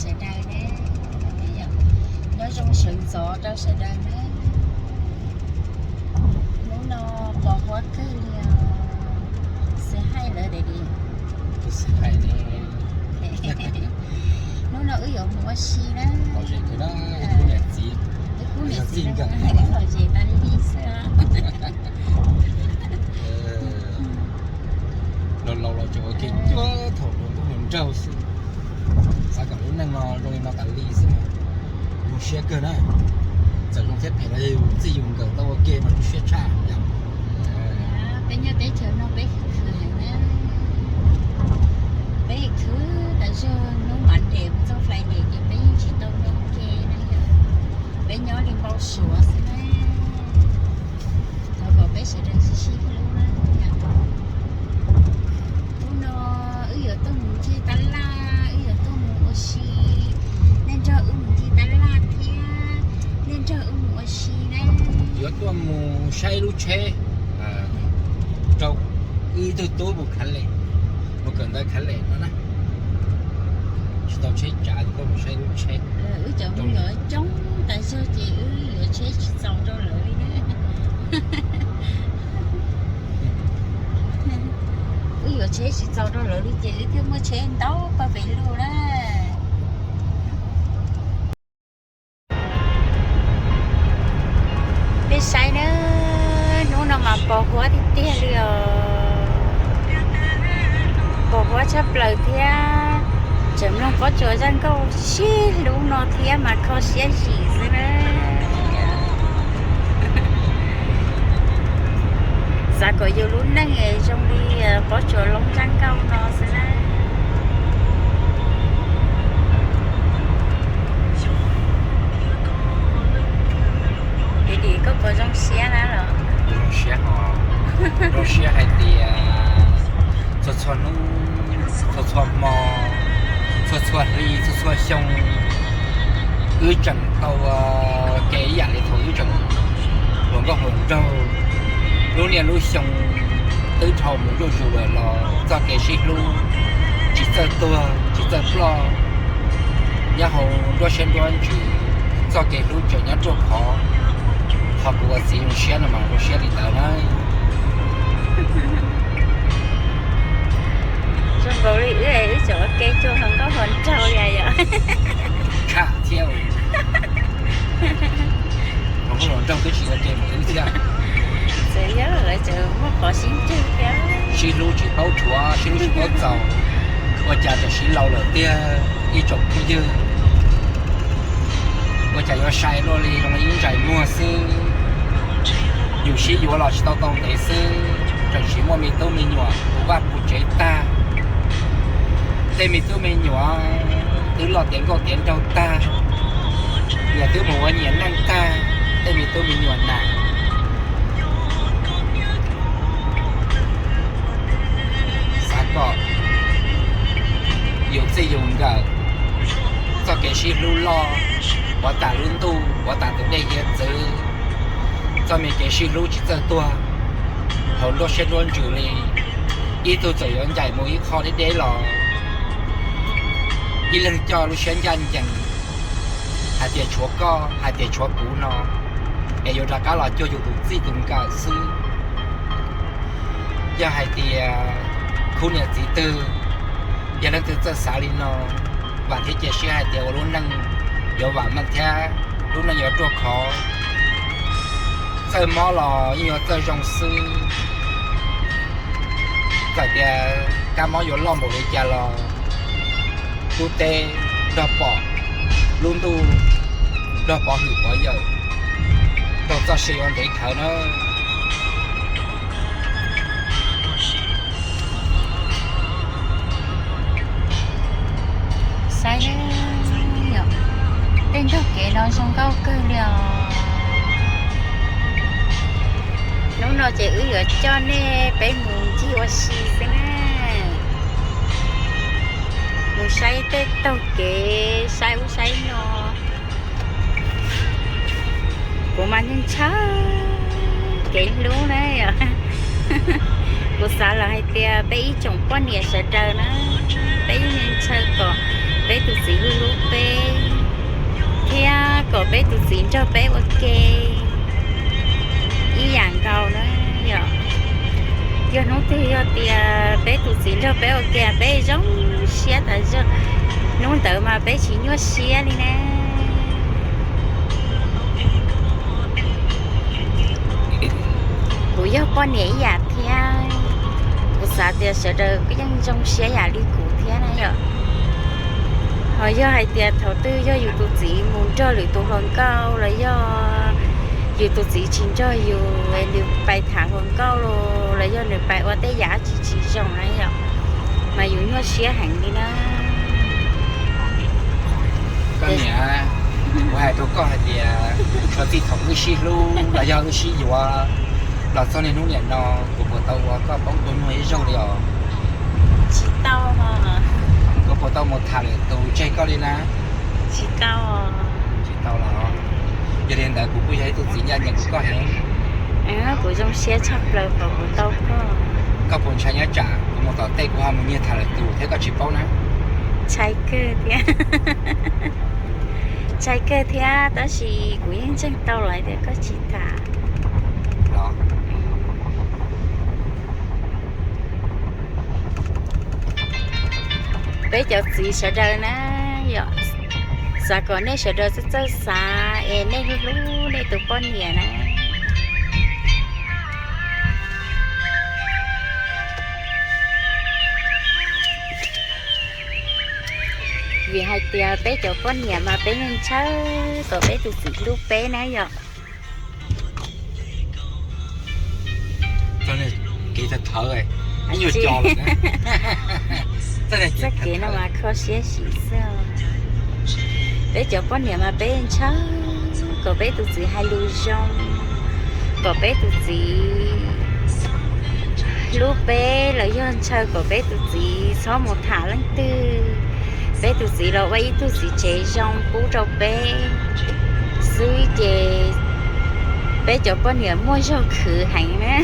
Sawv daws ne, nyob zoo sawv ntxov rau sawv daws na. Hnub no pos huab kawg li os, xav hais lawv tias, hnub no wb yuav mus ua si na. Wb kub niam txiv, lom zem tas li xwb. Laus laus los tseem ua ke cuag thaum hluas nkauj hluas nraug xwb. Xav kom lub neej no zoo li no tas li xwb mas zoo siab kawg na. Txawm zoo thiab phem los yus txij yus nkawm tau ua ke mas zoo siab tshaj yom. Peb nyob teb chaws no peb khwv heev na. Peb khwv tas zog hnub Monday mus txog Friday ces peb yeej tsis tau nyob ua ke na yom. Peb nyob li npau suav xwb na. Thov kom peb sawv daws sib sib hlub na. Hnub no wb yuav tuaj mus ncig tab laj, wb yuav tuaj mus ua si. Nej nrog wb mus ncig tab laj thiab, nej nrog wb mus ua si na. Yuav tuaj mus saib lub tsheb rau ib tug tub mus khav lem, mus kawm ntawv khav lem no na. Tsis tau tsheb tsav ces tuaj mus saib lub tsheb. Wb cov me nyuam coob tas zog ces wb yuav tsheb tsis txaus rau lawv li na. Wb yuav tsheb tsis txaus rau lawv li ces wb thiaj muaj tsheb ntau pawg pes lug na. Peb saib na, hnub no mas pos huab tiag tiag li os. Pos huab tshaj plaws thiab. Tseem mloog Pob Tsuas zaj nkauj sib hlub no thiab mas kho siab zim xwb na. Xav kom yus lub neej zoo li Pob Tsuas Loob zaj nkauj no xwb na. Vim li koj puas zoo siab na los? Zoo siab os. Zoo siab hais tias txhua txhua hnub, txhua txhua hmo, txhua txhua hli, txhua txhua xyoo, wb tseem tau ua ke ib yam li thaum wb tseem hluas nkauj hluas nraug. Lub niaj lub xyoo twb dhau mus zuj zus lawm los txoj kev sib hlub tsis txawj tuag tsis txawj ploj. Nyob hauv nruab siab nruab ntsws, txoj kev hlub tseem nyob ruaj khov. Qhov kuv ua txiv zoo siab no mas zoo siab li ntawd na. Zoo nkaus li wb, wb tseem ua ke cuag hluas nkauj hluas nraug li yom. Tshaj thiab. Hluas nkauj hluas nraug twb tsis ua ke mus wb thiab. Txawm yog lawv tseem muaj qhov sib ntsib thiab. Sib hlub tsis paub rhuav, sib hlub tsis paub txaus, ua cas tam sim laus lawm tiag ib tsoom phooj ywg. Ua cas yuav sai luaj li zoo li ib ntsais muag xwb. Yus sib yuav los tsis tau tau ntev xwb, tseem sim muaj me tub me nyuam puv vaj puv tsev tag. Tej me tub me nyuam twb loj tiav nkauj tiav nraug tag, nyias twb mus ua nyias neej tag, tej me tub me nyuam na. Xav kom yus txij yus nkawm, txoj kev sib hlub loj, puav tas lub ntuj, puav tas tus dej hiav txwv. Txoj me kev sib hlub tsis txawj tuag hauv nruab siab nruab ntsws li. Ib tug txawm yuav ncaim mus ib qho deb deb los ib leeg coj lub siab ncaj ncees hais tias tshuav koj, hais tias tshuav kuv no, es yuav rov qab los cuag yus tus txij tus nkawm xwb. Yog hais tias khub niam txiv twg, yog leej twg txawj xav li no, vam thiab cia siab hais tias ua lub neej yuav vam meej thiab lub neej yuav ruaj khov. Txawj mob los yeej yuav txawj zoo xwb. Txawm tias kab mob yuav loj npaum li cas los lub teb nrog pom, lub ntuj nrog pov hwm pov yawm, rau txoj sia yuav ntev dhawv nawb. Saib yom, tej nrog kev no zoo nkauj kawg li os. Hnub no ces wb yuav coj nej peb mus ncig ua si xwb na. Mus saib tej taug kev, saib ub saib no. Kuv mas ntshaw kev hlub na yom. Kuv xav lawm hais tias peb ib tsoom poj niam sawv daws na, peb yeej ntshaw kom peb tus txiv hlub hlub peb. Thiab kom peb tus txiv nrog peb ua ke ib yam nkaus na yom. Yog hnub twg yog tias peb tus txiv nrog peb ua ke peb zoo siab tas zog, hnub ntawd mas peb tsis nyuaj siab li na. Kuv yog poj niam ib yam thiab, kuv xav tias sawv daws yeej zoo siab yam li kuv thiab na yom. Ho yog hais tias thaum twg yog yus tus txiv mus nrog lwm tus hluas nkauj los yog yus tus txiv tsis nrog yus, nws pais tham hluas nkauj los yog nws pais ua tej yam tsis tsis zoo na yom, mas yus nyuaj siab heev li na. Koj niam, kuv hais rau koj hais tias, txij thaum wb sib hlub los yog wb sib yuav los txog niaj hnub niam no, kuv puas tau ua koj poob kua muag ib zaug li os? Tsis tau. Kuv puas tau mus tham lwm tus tseg koj li na? Tsis tau. Tsis tau los? Yog li ntawd kuv kuj yog ib tug txiv ncaj ncees rau koj heev. Kuv zoo siab tshaj plaws uas kuv tau koj. Koj puas ntshai nyob tsam kuv mus tom tej kuv ho mus nyiag tham lwm tus thiab koj tsis paub na? Ntshai kawg thiab. Ntshai kawg thiab tab sis kuv yeej ntseeg tau lawm hais tias koj tsis tham. Peb cov txiv sawv daws na yom, xav kom nej sawv daws txawj txawj xav es nej hlub hlub nej tus poj niam na. Vim hais tias peb cov poj niam mas peb yeej ntshaw kom peb tus txiv hlub peb na yom. Kev thawv thawv, ib nyuag co lawm. Txoj kev no mas kho siab xim xwb. Peb cov poj niam mas peb ntshaw kom peb tus txiv hais lus zoo, kom peb tus txiv hlub peb los yog ntshaw kom peb tus txiv txhob mus tham leej twg. Peb tus txiv los ua ib tug txiv tsev zoo pub rau peb xwb ces peb cov poj niam muaj zog khwv heev na.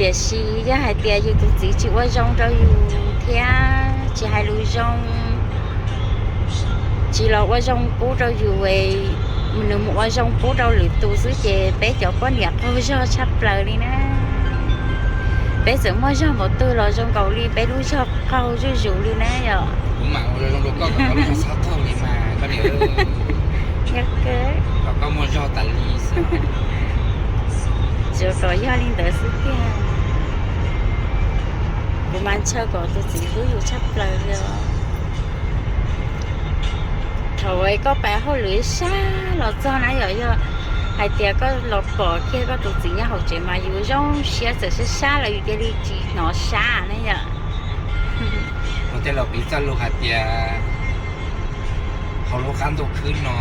Tiam sis yog hais tias yus tus txiv tsis ua zoo rau yus thiab tsis hais lus zoo, tsis los ua zoo pub rau yus, nws mus ua zoo pub rau lwm tus xwb ces peb cov poj niam qaug zog tshaj plaws li na. Peb txawm muaj zog npaum twg los zoo nkaus li peb lub zog qaug zuj zus li na yom. Kuv mam ua zoo rau koj kom koj lub zog txhob qaug li mas koj niam. Yog kawg. Kom koj muaj zog tas li xwb. Tsuas kom yog li ntawd xwb tiag. Kuv mas ntshaw kom tus txiv hlub yus tshaj plaws li os. Thaum koj pais hauj lwm sab los txog na yom, yog hais tias koj los pom kiag koj tus txiv nyob hauv tsev mas yus zoo siab, txawm sab sab los yus cia li tsis hnov sab na yom. Ua tej laus piv txoj lus hais tias hauv lub qab ntuj khwb no,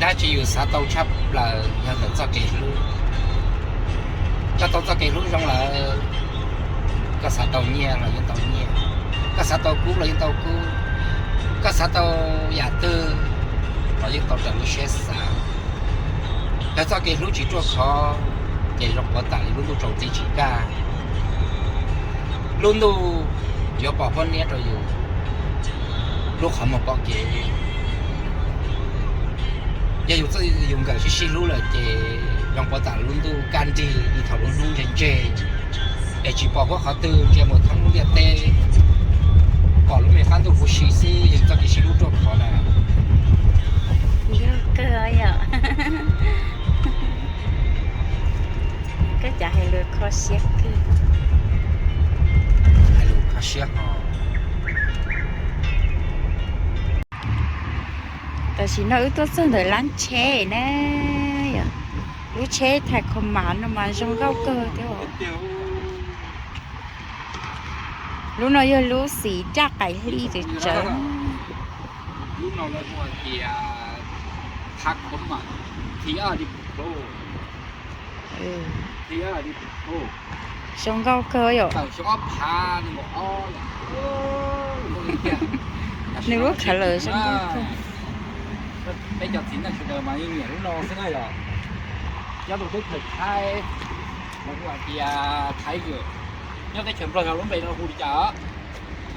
dab tsi yus xav tau tshaj plaws yog ntawm txoj kev hlub. Koj tau txoj kev hlub zoo lawm, koj xav tau nyiaj los yeej tau nyiaj, koj xav tau kub los yeej tau kub, koj xav tau yam twg los yeej tau raws lub siab xav. Yog txoj kev hlub tsis ruaj khov, ces zoo puav tam li lub ntuj tsaus txiv tsis kaj. Lub ntuj yuav pom huab niab rau yus, lub qhov muag pom kev. Yog yus txawj yus nkawm sib sib hlub lawm ces zoo puav tam lub ntuj kaj nrig li thaum lub hnub ntseg ntseg, es tsis pom huab qhov twg ntsia mus thoob lub ntiaj teb, pom lub me qab ntuj huv si xwb, yog yus txoj kev sib hlub ruaj khov na. Yog kawg yom. Koj cov hais lus kho siab kawg. Hais lus kho siab ho. Tam sim no wb tuaj txog ntawm lab tsheb na, lub tsheb Thacomas no mas zoo nkauj kawg thiab. Lub no yog lub xim daj qaim hli tsawv tsawv. Zoo nkauj kawg yom. Nws lub khav lawm zoo nkauj kawg. Peb cov txiv neej sawv daws mas yeej nyiam lub no xwb na yom. Nyob rau teb chaws Thaib, lawv hu hais tias Thaib Yawm. Nyob teb chaws Nplog yog lub npe no hu li cas?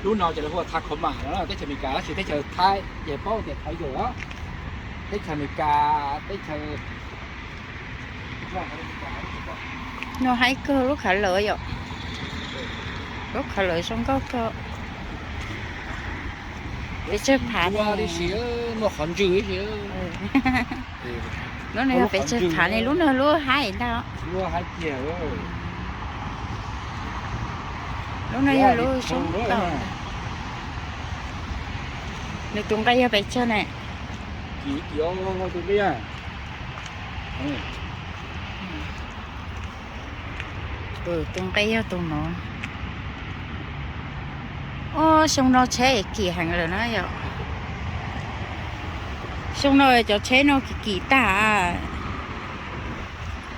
Lub no ces lawv hu ua Tacoma no, teb chaws Amelikas, tab sis teb chaws Thaib ces paub tias Thailand os. Teb chaws Amelikas, teb chaws no haib kawg lub khav lawv yom. Lub khav lawv zoo nkauj kawg. Pes tsawg phav ne? Muaj qhov ntswg. Lub no yog pes tsawg phav ne? Lub no lub haib ntag. Lub no yog lub soob tau. Nws tus nqe yog pes tsawg ne? Tus nqe yog tus no. Ob, xyoo no tsheb kim heev lawm na yom. Xyoo no cov tsheb no kim kim tag.